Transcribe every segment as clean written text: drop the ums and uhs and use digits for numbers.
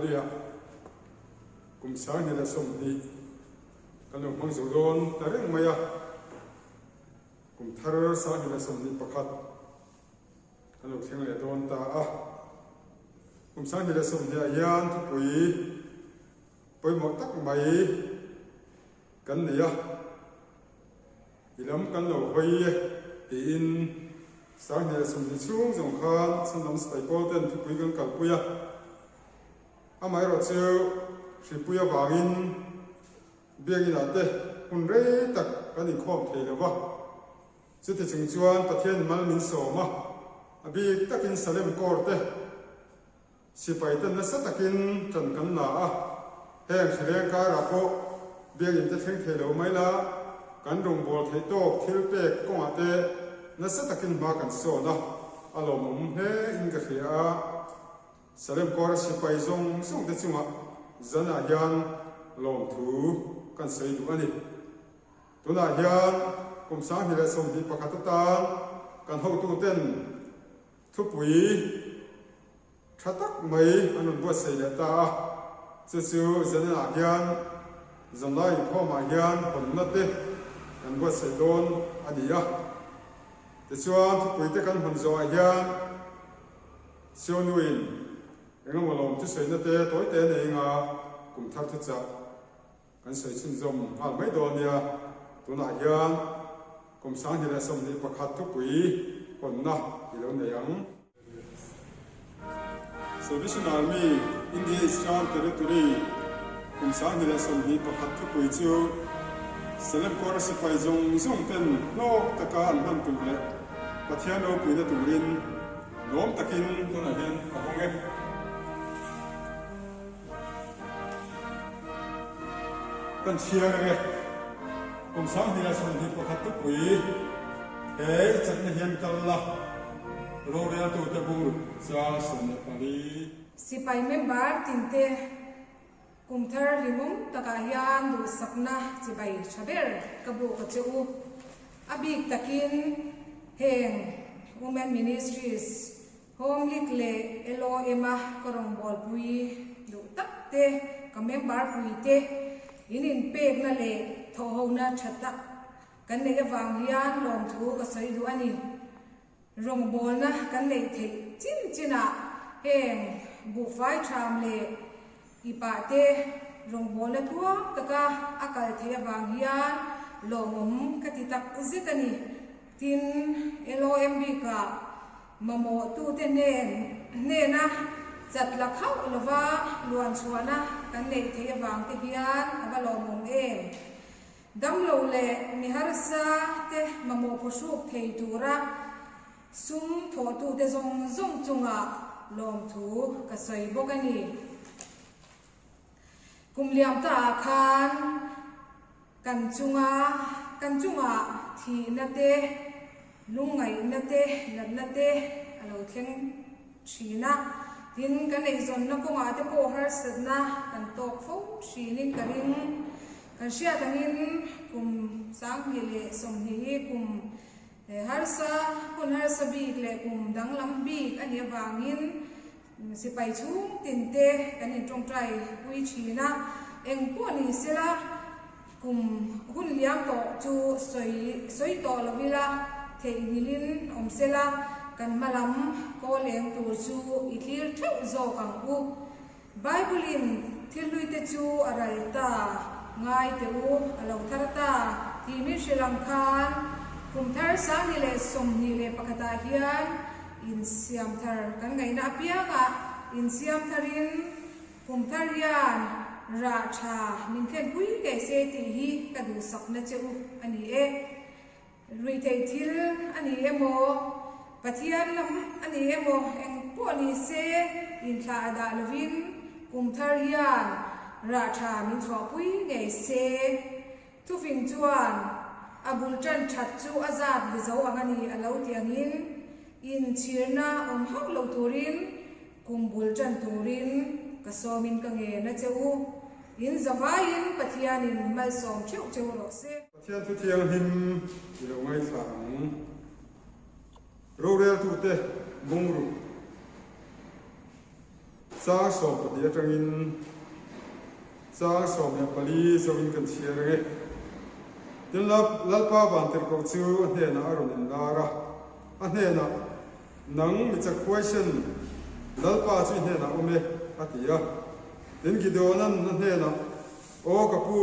Delhi-ah kum 2020 kan lo hmang zo dawn ta reng mai a, kum thar 2021 kan lo thleng leh dawn ta a. Kum 2020 ah hian thupui pawimawh tak mai kan nei a. I lam kan lo hawi e tiin 2020 chhung zawng khan chhandam sipai pawl ten thupui kan kalpui a. Amaherawh chu hripui avangin biakinn ah te hun rei tak kan inkhawm thei lo va. Chuti chung chuan Pathian mal min sawm a, a bik takin Salem Corps te Sipai ten nasa takin ṭan kan la a, heng hrileng karah pawh biakinn te thleng thei lo mai la, kan rawngbâwl theih tawk thil pek kawngah te nasa takin hma kan sawn a, a lawmawm hle in ka hria a. Salem Kawra sipai zawng zawng te chungah zanah hian lawmthu kan sawi duh a ni. Tunah hian kum 2021 atan kan hotuten Thupui tha tak mai an rawn buatsaih leh ta a, chu chu Zanenah hian zanlai inkhawmah hian hawnna te kan buatsaih dawn a ni a. Tichuan thupui te kan hawn zawhah hian Sionuin engemaw lawm thusawiina te tawi te nei anga kum thar thuchah Kan sawi chhunzawm nghal mai dawn nia, tunah hian kum 2021 thupui hawnna i lo nei ang. Salvation Army India Eastern Territory kum 2021 thupui chu Salem Kawra sipai zawng zawng ten hlawk taka an hman tur leh Pathian ropuina turin lawm takin tunah hian ka hawng e. Kan chhiar ang e. Kum 2021 tupui he i chakna hian kal la, roreltute bur chang 14. Sipai member tinte kum thar hlimawm takah hian duhsakna chibai tha ber ka buk a che u. A bik takin heng Women Ministries Home League leh LOM a ka rawngbawlpui duh tak te, ka member pui te in inpekna leh thawhhona tha tak kan neih avang hian lawmthu ka sawi duh a ni. Rawngbawlna kan neih theih chin chinah heng buhfai tham leh ipah te rawngbawlna tluang taka a kal theih avang hian lawmawm ka ti tak zet a ni. Tin, LOM bikah mamawhtute hnen hnena chat la khauh lova luan chhuahna kan neih theih avang te hian a va lawmawm em? Damlo leh mi harsa te mamawh phawhruk thei tura sum thawhtute zawng zawng chungah lawmthu ka sawi bawk a ni. Kum liam ta ah khan kan chunga kan chungah thihna te, lungngaihna te, natna te a lo thleng thin a. Tin, kan eizawnna kawngah te pawh harsatna kan tawk fo thinin ka ring. Kan hriat angin kum 2020 hi kum harsa, hun harsa bik leh kum danglam bik a nih avangin Sipai chhung tin te kan in tawngtai pui thin a, eng pawh ni sela kum hun liam tawh chu sawi sawi tawh lo ila theihnghilh in awm sela kan hma lam kawl eng tur chu i thlir theuh zawk ang u. Bible in thil hlui te chu a ral ta ngai teh u a lo thar ta tih min hrilh ang khan kum thar 2021 ah hian Insiam thar kan ngaihna apiangah insiam tharin kum thar hian rah tha min thlenpui ngei se tih hi ka duhsakna che u a ni e. Ruihtheih thil a ni emaw, Pathian lam a ni emaw eng pawh ni se inthlah a dah lovin kum thar hian rah tha min chhuahpui ngei se. Thufing chuan a bul tan that chu a zat ve zo ang a ni a lo ti angin inchhirna awm hauh lo turin kum bul tan turin ka sawmin ka ngen a che u. In zavaiin Pathianin malsawm theuh cheu rawh se. Pathian thu thianghlim i lo ngaithla ang. Roreltute bungruk. Chang 12 atangin chang 14 zoin kan chhiar ang e. Tin, Lalpa Vantirhkoh chu a hnenah a rawn inlar a, a hnenah, Nang mi chak huaisen, Lalpa chu i hnenah awm e, a ti a. Tin, Gideona'n a hnenah, Aw ka pu,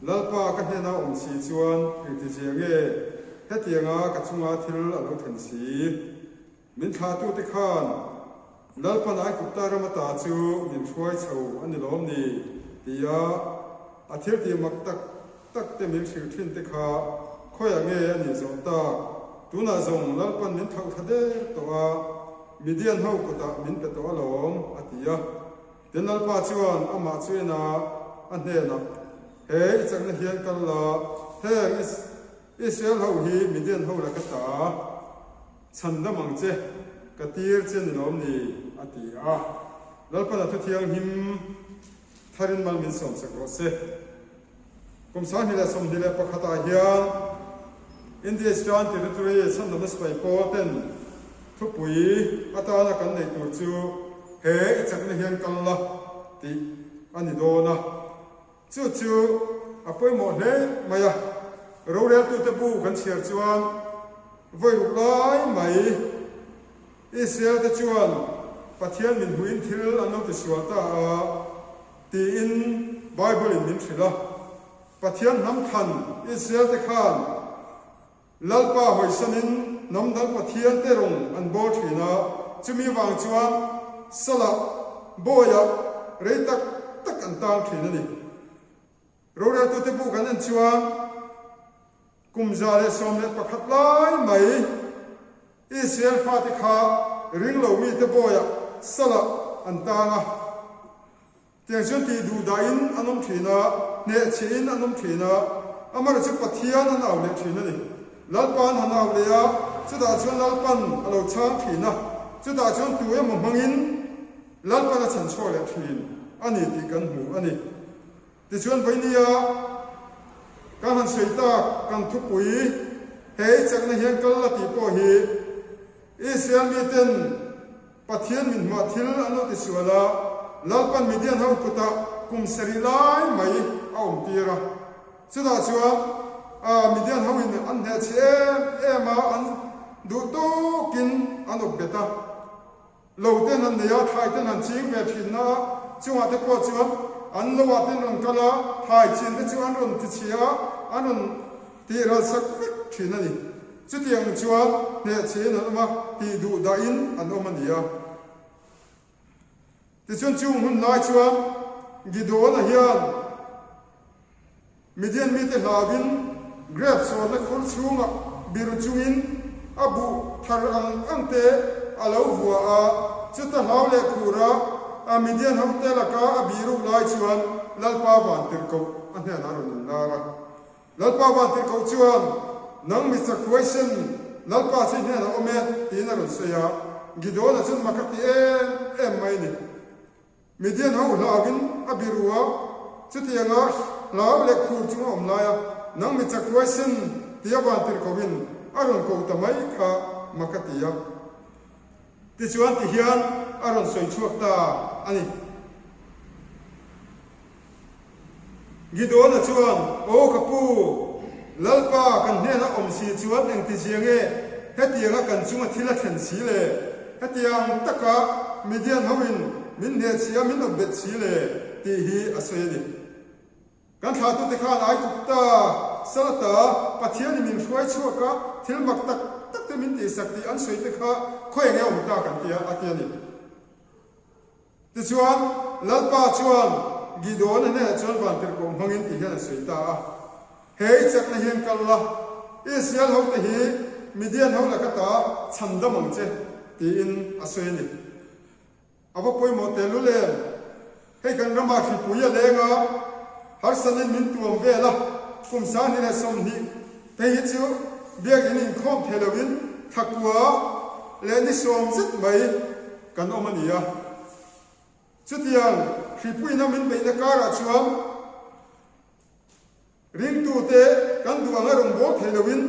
Lalpa ka hnena awm si chuan engtizia nge hetianga ka chunga thil a lo thlen si? Min thlahtute khan Lalpan Aigupta ram ata chu min hruai chho a ni lawm ni? tia a thiltih mak tak tak te min hrilh thin te kha khawiah nge a nih zawh tak? Tunah zawng Lalpan min thlauh thla der tawh a, Midian ho kutah min pe tawh alawm, a ti a. Tin Lalpa chuan amah chu en a, a hnenah, He i chakna hian kal la, heng Israel ho hi Midian ho laka ta chhandam ang che, ka tir che ni lawm ni? a ti a. Lalpan a thuthianghlim tharin mal min sawmsak rawh se. Kum 2021 ah hian India Eastern Territory chhandamna sipai pawl ten thupui atana kan neih tur chu he i chakna hian kal la tih a ni dawn a. Chu chu a pawimawh hle mai a, roreltute bu kan chhiar chuan vawi ruk lai mai Israel te chuan Pathian min hmuhin thil an lo tisual ta a tiin Bible in min hrilh a. Pathian hnam thlan Israel te khan Lalpa hawisanin hnam dang Pathian te rawng an bawl thin a, chumi vang chuan salah, bawiah rei tak tak an tang thin a ni. Roreltute bu kan en chuan kum 111 lai mai Israel fate kha ringlo mite bawiah salah an tang a. Tiang chuan tih duh dahin an awm thin a, hnehchhiahin an awm thin a, amaherawh chu Pathian an au leh thin a ni. Lalpa an han au leh a, chutah chuan Lalpan a lo chhang thin a, chutah chuan tu emaw hmangin Lalpan a chhan chhuak leh thin a ni tih kan hmu a ni. Tichuan Vainia kan han sawi tak kan thupui he i chakna hian kal la tih pawh hi Israel miten Pathian min hmuah thil an lo tisual a, Lalpan Midian ho kutah kum sarih lai mai a awm tir a. Chutah chuan Midian ho in an hnehchhe em em a, an duh tawkin an awp bet a. Lo ten han nei a, thlai ten han ching ve thin na a, chungah te pawh chuan an lo ah ten rawn kal a, thlai chin te chu an rawn ti chhia a, an rawn tih ral sak vek thin a ni. Chutiang chuan hnehchhiin an awm a, tih duh dahin an awm a ni a. Tichuan chung hun lai chuan Gideon-a hian Midian mite hlauin grep sawnna khur chhungah biru chungin a buh thar ang ang te a lo vua a, chuta hlau leh khura a Midian hote laka a biruk lai chuan Lalpa Vantirhkoh a hnenah a rawn inlar a. Lalpa Vantirhkoh chuan, Nang mi chak huaisen, Lalpa chu i hnenah awm e, tiin a rawn sawi a. Gideon-a chuan mak a ti em em mai a ni. Midian ho hlauin a biru a, chutianga hlau leh khur chung a awm lai a, Nang mi chak huaisen, tia Vantirhkohin a rawn ko ta mai kha mak a ti a. Tichuan tihian a rawn sawi chhuak ta a ni. Gideon-a chuan, Aw ka pu, Lalpa kan hnena awm si chuan engtizia nge hetianga kan chunga thil a thlen si le? Hetiang taka Midian hoin min hnehchhia min awp bet si le? tih hi a sawi a ni. Kan thlahtute khan Aigupta salata Pathianin min hruai chhuak a, thil mak tak tak te min tihsak tih an sawi te kha khawi enge awm ta kan ti a, a ti a ni. Tichuan, Lalpa chuan Gideon-a hnenah chuan vantirhkoh hmangin ti hian a sawi ta a, He i chakna hian kal la, Israel hote hi Midian ho laka ta chhandam ang che, tiin a sawi a ni. A va pawimawh tehlul em? Hei kan ramah hripui a leng a, harsanin min tuam vel a, kum 2020 phei hi chu biakinn inkhawm thei loin thakua leh ni sawm zet mai kan awm a ni a. Chutiang hripuina min beihna karah chuan ringtute kan duh anga rawn bawl thei loin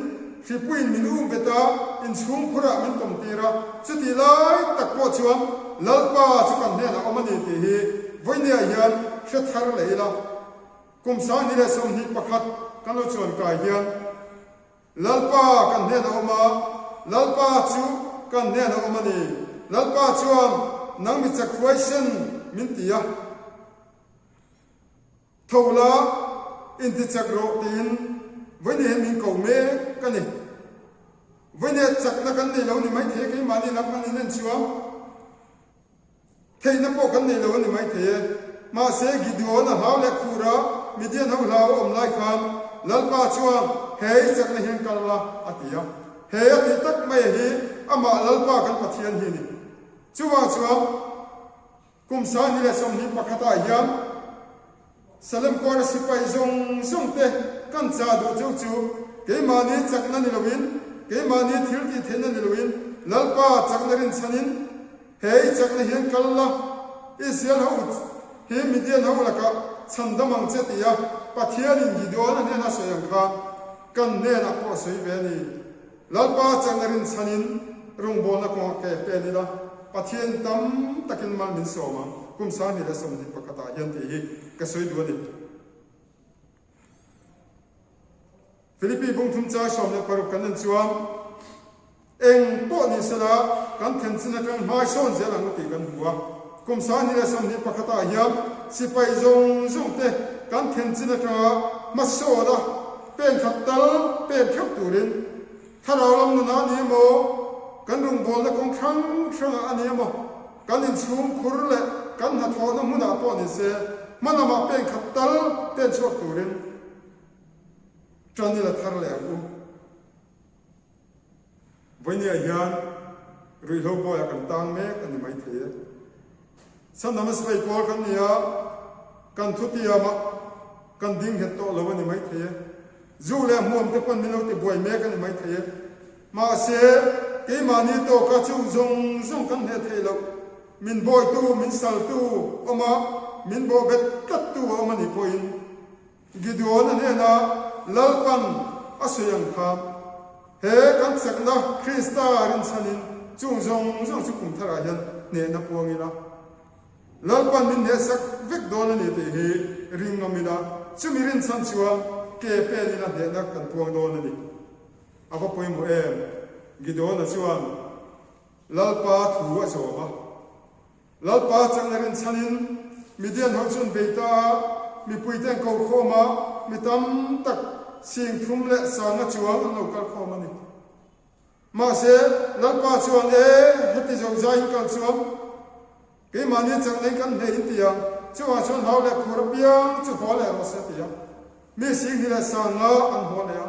hripuiin min um vet a, inchhungkhurah min tawmtir a. Chutih lai tak pawh chuan. Lalpa chu kan hnenah awm a ni tih hi vawinia hian hre thar leh ila. Kum 2021 kan lo chuan kai hian Lalpa kan hnenah awm a, Lalpa chu kan hnenah awm a ni. Lalpa chuan nang mi chak huaisen min ti a. Tho la, intichak rawh tiin vawinia hian min ko mek a ni. Vawinia chakna kan nei lo ni maithei e, keimahni lam kan inen chuang. Theihna pawh kan nei lo a ni maithei e. Mahse, Gideon a hlau leh khur a, Midian ho hlau a awm lai khan Lalpa chuan he i chakna hian kal la a ti a. He a tih tak mai hi amah Lalpa kan Pathian hi a ni. Chuvang chuan kum 2021 ah hian Salem kawra sipai zawng zawng te kan chah duh cheu chu keimahni chakna ni loin, keimahni thil tih theihna ni loin Lalpa chakna rinchhanin he i chakna hian kal la, Israel ho hi Midian ho lakah chhandam ang che tia Pathianin Gideon-a hnena sawi ang khan kan hnenah pawh a sawi ve a ni. Lalpa chakna rinchhanin rawngbawlna kawngah ke pen ila, Pathian tam takin mal min sawm ang, kum 2021 ah hian tih hi ka sawi duh a ni. Philippi bungthum chai 16 kan en chuan, Eng pawh ni sela kan then chin atang hmai sawn zel ang u tih kan hmu a. Kum 2021 ah hian sipai zawng zawng te kan then chin atanga hmasawn a, Pen khat tal pen theuh turin thlarau lam nunah a ni emaw, kan rawngbawlna kawng hrang hrangah a ni emaw, kan inchhung khur leh kan hnathawhna hmunah pawh ni se, hma lamah pen khat tal pen chhuak turin tan i la thar leh ang u. Vawinia hian ruihhlo bawiah kan tang mek a ni maithei e. Chhandam a sipai pawl kan ni a, kan thutiamah kan ding nghet tawh lo a ni maithei e. Zu leh hmuam te pawn min lo ti buai mek a ni maithei e. Mahse, keimahni tawka chung zawng zawng kan hneh theih loh. Min bawitu, min saltu awm a, min bawhbet tlattu a awm a nih pawhin Gideon-a hnena Lalpan a sawi ang kha, he kan chakna Krista rinchhanin chung zawng zawng chu kum tharah hian hnehna puang ila, Lalpan min hnehsak vek dawn a ni tih hi ring ngam ila, chumi rinchhan chuan ke pen ila hnehna kan puang dawn a ni. A va pawimawh em? Gideon-a chuan Lalpa thu a zawm a. Lalpa chakna rinchhanin Midian ho chuan bei ta a, mipuite an ko khawm a, mi tam tak 3000 leh sanga chuang an lo kal khawm a ni. Mahse, Lalpa chuan, E, heti zo zaiin kal chuan keimahni chakna in kan hneh in ti a, chuvang chuan hau leh khur apiang chu haw leh rawh se a ti a. Mi 2000 leh sanga an haw leh a,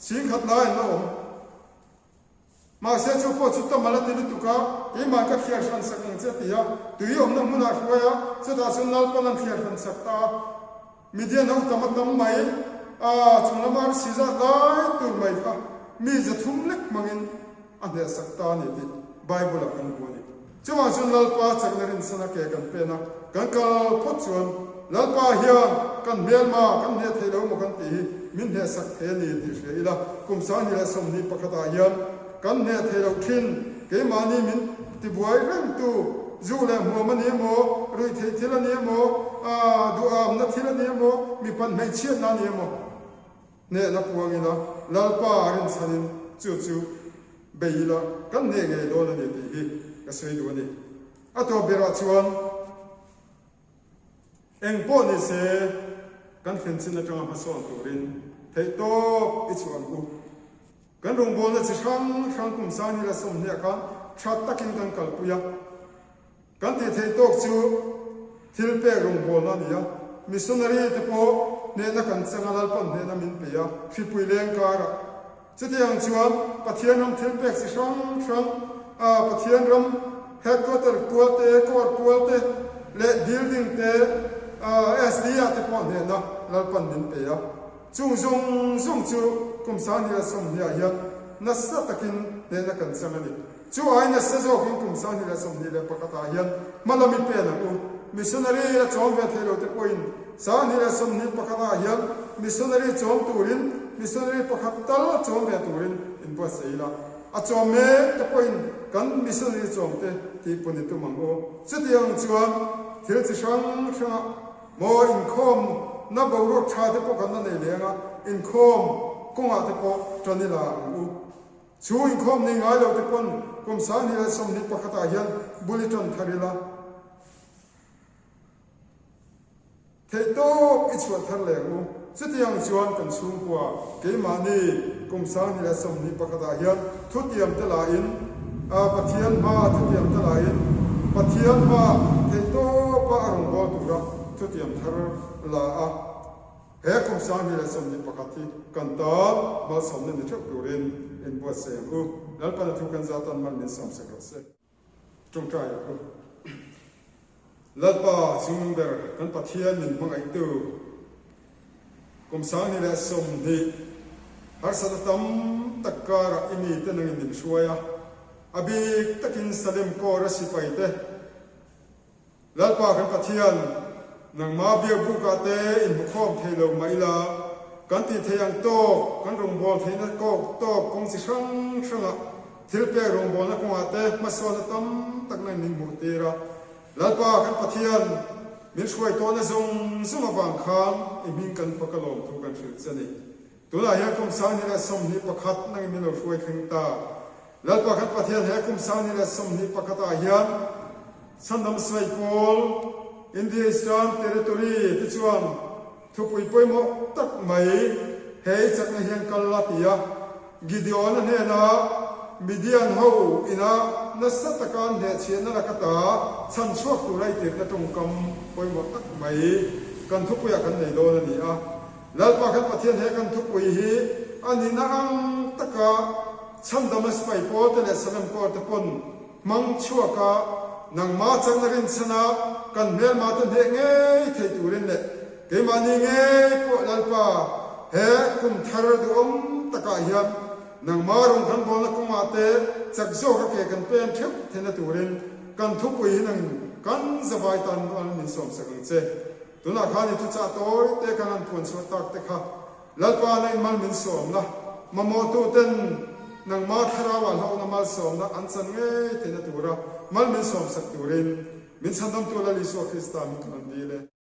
10,000 lai an la awm. Mahse chu pawh chu Tamal a ti lutuk a, keimah ka thliar hran sak ang che a ti a, tui awmna hmunah hruai a, chutah chuan Lalpan an thliar hran sak ta a. Midian ho tam a tam mai a, chung lama arsi zat lai tur mai kha mi 300 lek hmangin a hneh sak ta a ni tih Bible-ah kan hmu a ni. Chuvang chuan Lalpa chakna rinchhan a ke kan pen a, kan kal phawt chuan Lalpa hian kan hmelma kan hneh thei lo maw kan tih hi min hnehsak thei a ni tih hria ila, kum 2021 ah hian kan hneh thei loh thin, keimahni min tibuai rengtu zu leh hmuam a ni emaw, ruihtheih thil a ni emaw, duhamna thil a ni emaw, mipat hmeichhiatna a ni emaw, Hnehna puang ila, Lalpa rinchhanin chu chu bei ila kan hneh ngei dawn a ni tih hi ka sawi duh a ni. A tawp berah chuan eng pawh ni se kan thlen chin atanga hmasawn turin theihtawp i chhuah ang u. Kan rawngbawlna chi hrang hrang kum 2020 khan tha takin kan kalpui a. Kan tih theih tawk chu thil pek rawngbawlna a ni a, missionary te pawh hnehna kan chang a, Lalpan hnehna min pe a, hripui leng karah. Chutiang chuan Pathian ram thil pek chi hrang hrang, Pathian ram headquarter kual te, court kual te leh building te, SD ah te pawh hnehna Lalpan min pe a. Chung zawng zawng chu kum 2020 ah hian nasa takin hnehna kan chang a ni. Chu ai nasa zawkin kum 2021 ah hian hma lam i pen ang u. Missionary la chawm ve thei lo te pawhin 2021 ah hian missionary chawm turin missionary pakhat tal chawm ve turin inbuatsaih ila. A chawm mek te pawhin kan missionary chawm te tih pun i tum ang u. Chutiang chuan thil chi hrang hranga maw inkhawm na boruak tha te pawh kan la nei leng a, inkhawm kawngah te pawh tan i la ang u. Chu inkhawm nei ngai lo te pawn kum 20 21 ah hian bul i tan thar ila. Theihtawp i chhuah thar leh ang u. Chutiang chuan kan chhungkua keimahni kum 2021 ah hian thutiam te lahin Pathian hma thutiam te lahin Pathian hma theihtawpa a rawngbâwl tura thutiam thar la a, he kum 2021 hi kan tan malsawmna ni theuh turin inbuatsaih ang u. Lalpana thu kan zatan mal min sawmsak rawh se. Ṭawngṭai a pu. Lalpa chungnung ber kan Pathian min hmangaihtu kum 2020 harsatna tam tak karah i mite nangin min hruai a, a bik takin Salem Kawra sipaite Lalpa kan Pathian, nangmah biakbukah te inhmukhawm thei lo mah ila, kan tih theih ang tawk, kan rawngbâwl theihna kawk tawk kawng chi hrang hrangah thil pek rawngbâwlna kawngah te hmasawnna tam tak nang min hmuh tir a. Lalpa kan Pathian, min hruai tawhna zawng zawng avang khan i hming kan fak a lawmthu kan hrilh che ni. Tunah hian kum 2021 nangin min lo hruai thleng ta. Lalpa kan Pathian he kum 2021 ah hian Chhandam Sipai Pawl, India Eastern Territory te chuan thupui pawimawh tak mai he i chakna hian kal la ti a. Gideon-a hnena Midian ho ina nasa taka an hnehchhiahna laka ta chhan chhuak tura i tirhna tawngkam pawimawh tak mai kan thupuiah kan nei dawn a ni a. Lalpa kan Pathian he kan thupui hi a nihna ang taka Chhandama sipai pawlte leh Salem kawrte pawn hmang chhuak a, nangmah chakna rinchhana kan hmelmate hneh ngei thei turin leh keimahni ngei pawh Lalpa he kum thar duhawm takah hian nangmah rawng kan bawlna kawngah te chak zawka ke kan pen theuh theihna turin kan thupui hi nangin kan zavai tan min sawmsak ang che. Tunah khan i thuchah tawi te kan han phuan chhuah tak te kha Lalpa na in mal min sawmna, mamawhtuten nangma thlarauah hlauhna malsawmna an chan ngei theihna tura mal min sawmsak turin min chhandamtu Lal Isua Krista min kan rawn dil e.